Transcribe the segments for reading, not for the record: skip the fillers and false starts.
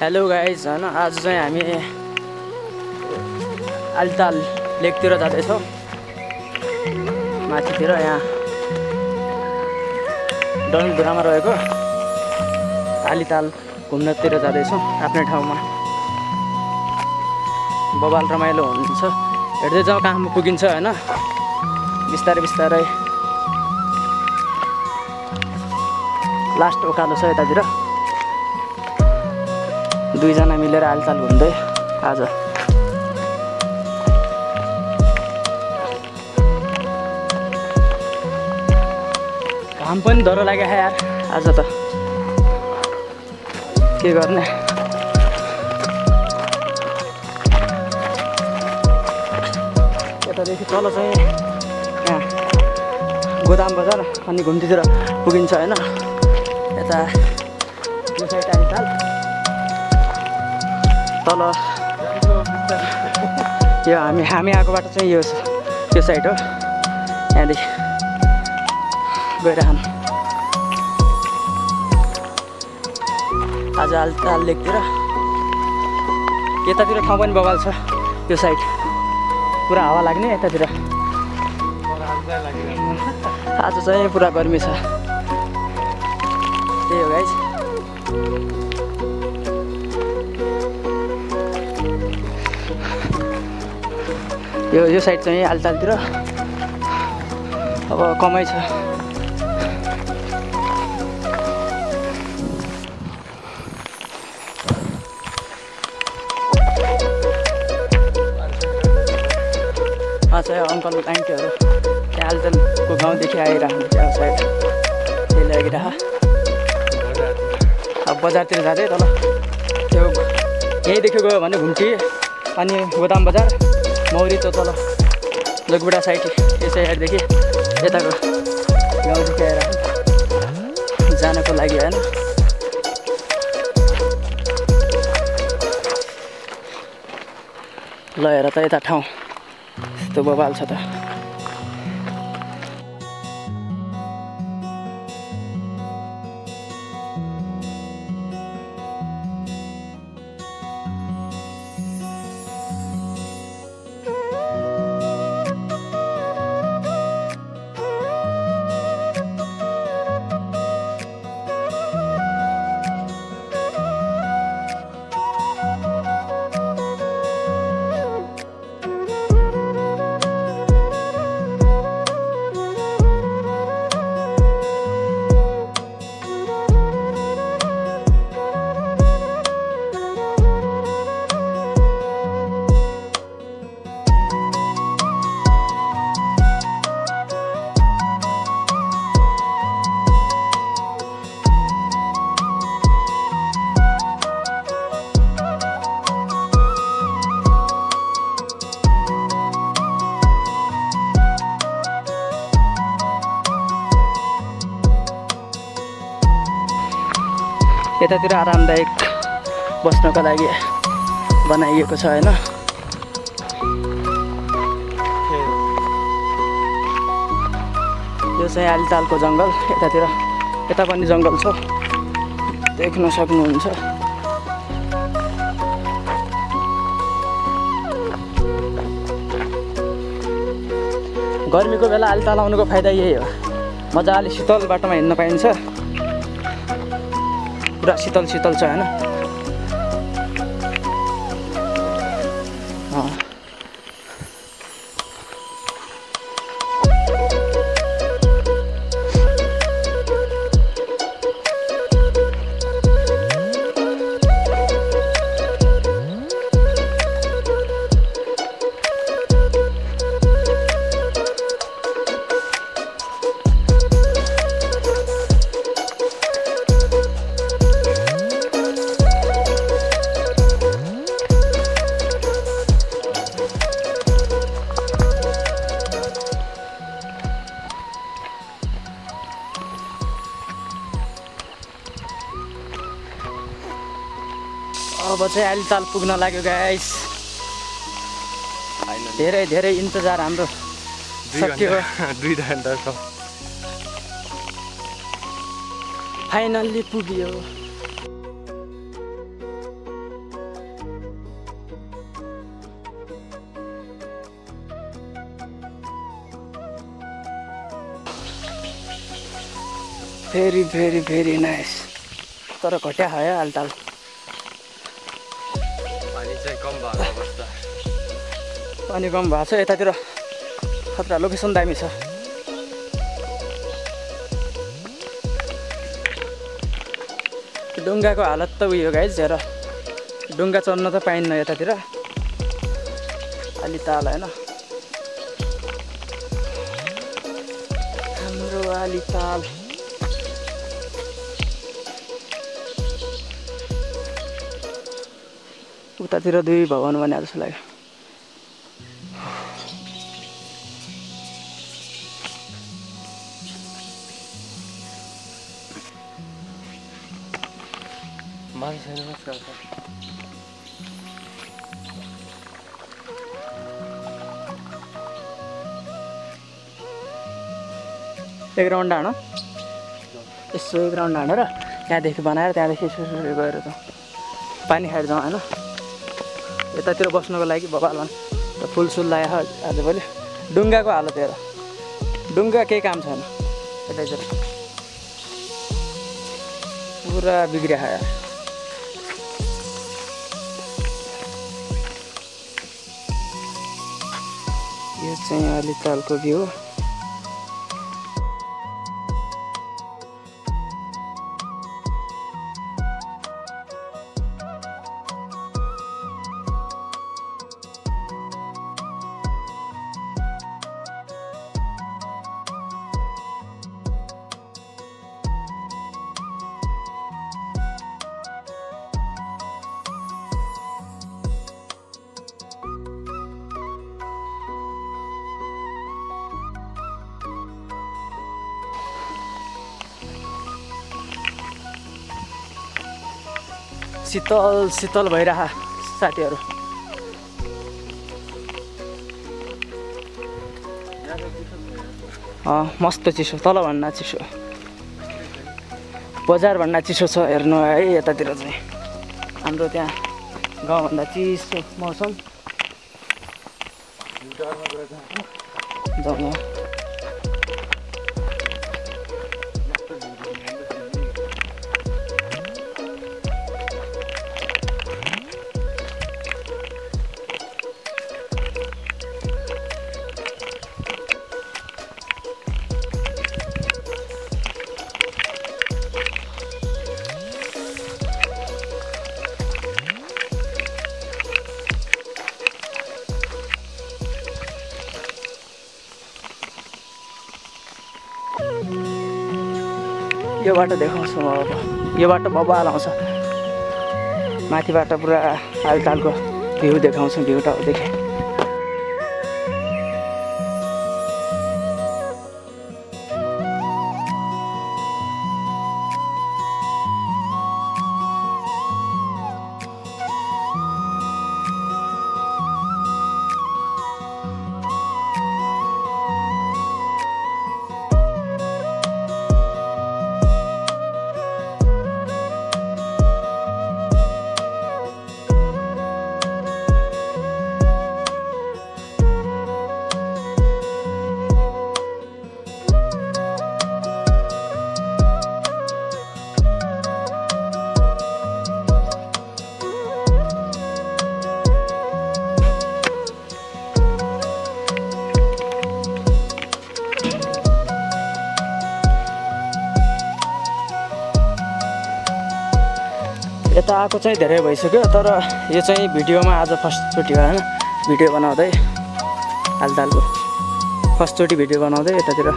Hello guys हैन आज चाहिँ हामी आलिताल लेकतिर जाँदैछौँ माथितिर यहाँ डनधुरामा रहेको आलिताल घुम्नतिर जाँदैछौँ आफ्नै ठाउँमा बबाल रमाइलो हुन्छ हेर्दै जाउँ कहाँमा पुगिन्छ हैन बिस्तारै बिस्तारै लास्ट उकालो छ यतातिर दुईजना मिलेर आलिताल घुम्दै आज घाम पनि डर लाग्यो यार आज त के गर्ने यतादेखि तल चाहिँ यहाँ गोदाम बजार अनि घुम्तीतिर पुगिन्छ हैन यता यो साइड आलिताल तल यो हामी आएको बाटो चाहिँ यो साइड हो यहाँदेखि गइरहनु आज आलिताल लेकतिर यतातिर ठाउँ पनि बगाल छ यो साइड पुरा हावा लाग्ने यतातिर आज चाहिँ पुरा गर्मी छ त्यही हो गाइस यो साइड चाहिँ आलितालतिर अब कमै छ चाहिँ अङ्कल आन्टीहरू त्यहाँ आलितालको गाउँदेखि आइरहनु त्यहाँ साइड त्यही लागिरह अब बजारतिर जाँदै तल त्यो यहीँदेखि गयो भने घुम्टी अनि गोदाम बजार मौरी त तल लोकबुढा साइड यो साइडदेखि यताको गाउँदेखि आएर जानको लागि होइन ल हेर त यता ठाउँ यस्तो बबाल छ त यतातिर आरामदायक बस्नको लागि बनाइएको छ हैन यो चाहिँ आलितालको जङ्गल यतातिर यता पनि जङ्गल छ देख्न सक्नुहुन्छ गर्मीको बेला आलिताल आउनुको फाइदा यही हो मजाले शीतल बाटोमा हिँड्न पाइन्छ पुरा शीतल शीतल छ हैन अब चाहिँ आलिताल पुग्न लाग्यो गाइस धेरै धेरै इन्तजार हाम्रो सक्यो 2 घण्टा छ फाइनल्ली पुग्यो भेरी भेरी भेरी नाइस। तर घट्या खायो आलताल। पानी चाहिँ कम भएको अवस्था। पानी कम भएको छ यतातिर। खतरा लोकेसन दामी छ। डुङ्गाको हालत त उयो गाइज हेर। डुङ्गा चढ्न त पाइन्न यतातिर। आलिताल होइन हाम्रो आलिताल। उतातिर दुई भवन भने जस्तो लाग्यो। मान्छे छैन बस एक राउन्ड हान यसो एक राउन्ड हानेर त्यहाँदेखि बनाएर त्यहाँदेखि यसो गएर जाउँ पानी खाएर जाउँ होइन। यतातिर बस्नको लागि बबाल फुलसुल लगायो आजभोलि। डुङ्गाको हालत हेर। डुङ्गा केही काम छैन यतातिर। पुरा बिग्रिया खायो। यो चाहिँ आलितालको भ्यू। शीतल शीतल भइरह साथीहरू। मस्त चिसो। तल भन्दा चिसो। बजार भन्दा चिसो छ हेर्नु है यतातिर चाहिँ। हाम्रो त्यहाँ गाउँभन्दा चिसो मौसम। जाउँ यो बाटो देखाउँछु म अब। यो बाटो बबाल आउँछ। माथिबाट पुरा आलतालको भ्यू देखाउँछु। भ्यू टाउदेखि यता आएको चाहिँ धेरै भइसक्यो। तर यो चाहिँ भिडियोमा आज फर्स्टचोटि हो होइन। भिडियो बनाउँदै आलतालको फर्स्टचोटि भिडियो बनाउँदै यतातिर।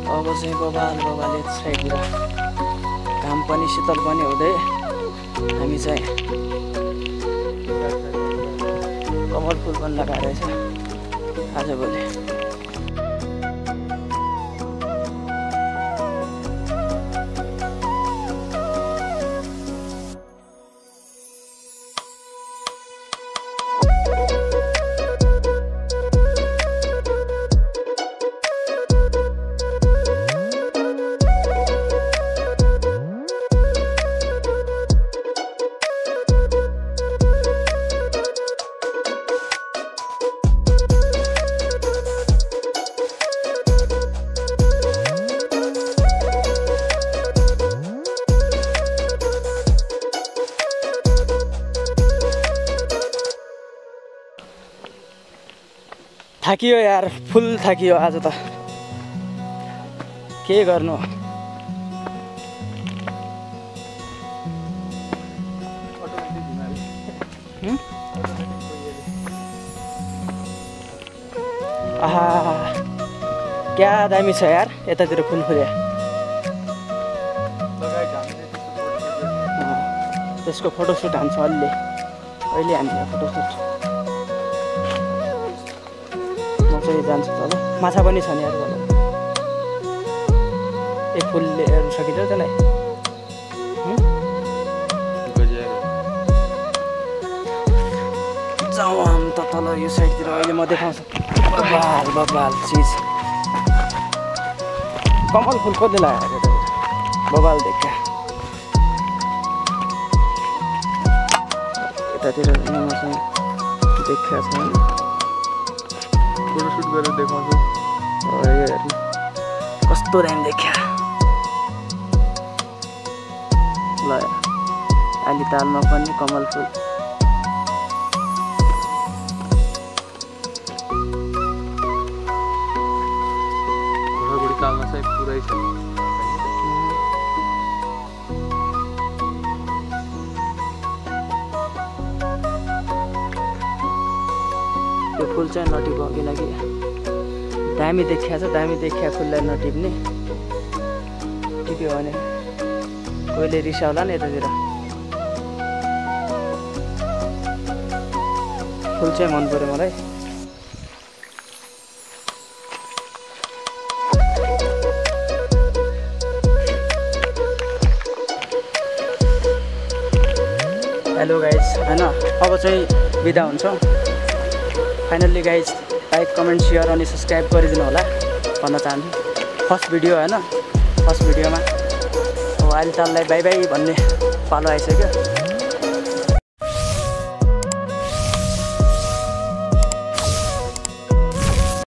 अब चाहिँ बबाल बबाले साइडतिर घाम पनि शीतल पनि हुँदै हामी चाहिँ कमल फुल पनि लगाएर रहेछ आजभोलि। थाकियो यार, फुल थाकियो आज त। के गर्नु? आहा क्या दामी छ यार यतातिर फुल फुल्या। त्यसको फोटोसुट हान्छ अहिले हामीले फोटोसुट। म चाहिँ जान्छु तल, माछा पनि छ नि यार तल। एक फुलले हेर्नु सकिन्छ त्यसलाई। जाउँ हम त तल यो साइडतिर। अहिले म देखाउँछु बबाल चिज। कमल फुल कसले लगाएको बबाल देखा। यतातिर मसँग देखा छ। फोटोसुट गरेर देखाउँछु। हेर्नु कस्तो दामी देखा। ल आलीतालमा पनि कमल फुल। तालमा चाहिँ पुरै छ। यो फुल चाहिँ नटिप्यो किनकि दामी देखिया छ। दामी देखिया फुललाई नटिप्ने। टिप्यो भने कोहीले रिसाउला नि यतातिर। फुल चाहिँ मन पर्यो मलाई। हेलो गाइज होइन, अब चाहिँ बिदा हुन्छ। Finally guys like comment share अनि सब्सक्राइब गरिदिनु होला भन्न चाहन्छु। फर्स्ट भिडियो होइन, फर्स्ट भिडियोमा अब आलीताललाई बाई बाई भन्ने पालो आइसक्यो।